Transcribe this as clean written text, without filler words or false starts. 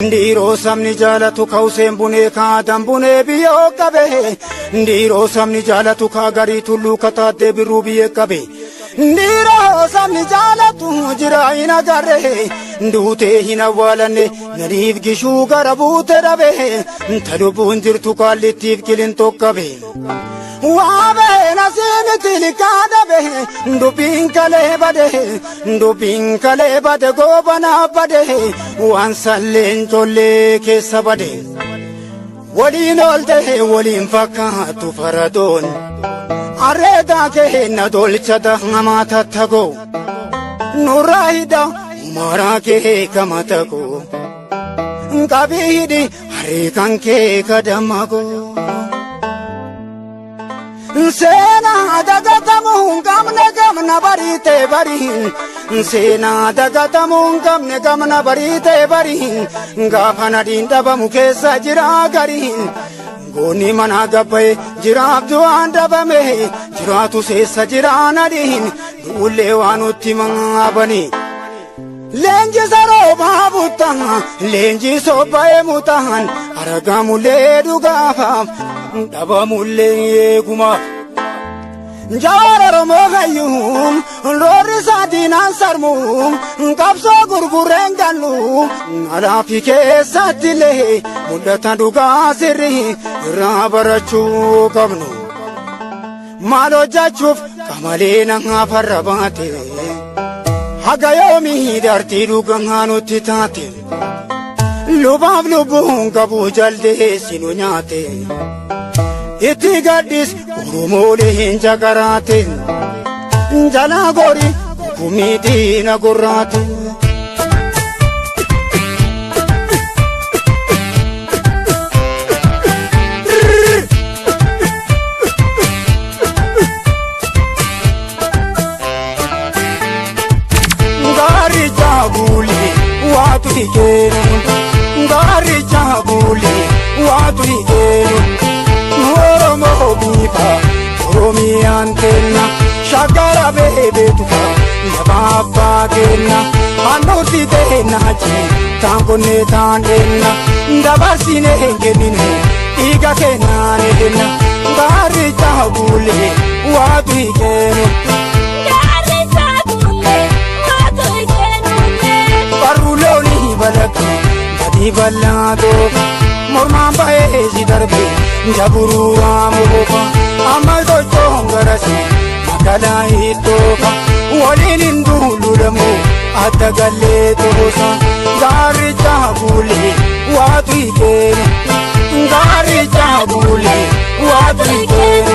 Dhiiroo sabni jaalatu ka Huseen Bunee ka Adam Bunee biyyoo qabe. Dhiiroo sabni jaalatu ka Garii Tulluu ka Taaddee Birruu biyyee qabe. Dhiiroo sabni jaalatu jira hin agarre. Duutee hin awwaalanne nadiif gishuu gara buute dhabe. Ta lubbuun jirtu kaallittiif qilintoo qabe. Waa bahee nasiimiti liqaa dhabe dubbiin kalee bade dubbiin kalee bade goobanaa bade waan salleen collee keessa bade. Waliin oolte waliin fakkaatu faradoon arreedaa keenna tolchata hamaa tattagoo nurraa hidha umaraa kee kamatagoo qabii hidhi harree kan kee kadamagoo. Seenaa dagatamuu hin qabne gamna bariite bariin. Seenaa dagatamuu hin qabne gamna bariite bariin. Gaafa nadiin dhabamu keessa jira gariin. Goonni manaa gabbaye jiraaf du'aan dhabame. Jiraatu seessa jira nadiin. Du'ullee waan nutti maabanii. Leenjisa roobaa buttaa leenjisoo ba'ee mutaan argamullee dhugaafaaf dhabamullee eegumaaf. Jawaar Oromoo hayyuu roorri isaa diinaan sarmuu qabsoo gurgureen gallu alaafi keessatti illee mul'ata dhugaa sirrii irraa barachuu qabnu. Maal hojjechuuf qamalee nama farra baate. Haga yoomii dartii dhugaa nutti taate. Lubaaf lubbuun qabu jaldeessi nu nyaate. Itti gaddis Oromoolee hin jagaraate. Jalaa gori kumii diina gurraate. Gaaricha bulee waatu hikeenu. Gaaricha bulee waatu hikeenu. Oromoo biifa Oromiyaan kenna. Shagara beebeetufa lafa abbaa kenna. Handhuurti teenna jee taan konnee taan dhenna. Dabarsine hin kennine dhiiga kennaan kenna. Gaaricha bulee waatu hikeenu. Barruulooni balakka gadi bal'aa toofa mormaan ba'ee si darbe jaburuuraa moofa amma sochoon garasi magaalaa ittoofa waliin hin duululamu adda gallee toosa gaaricha bulee waatu hikeenu gaaricha bulee waatu hikeenu.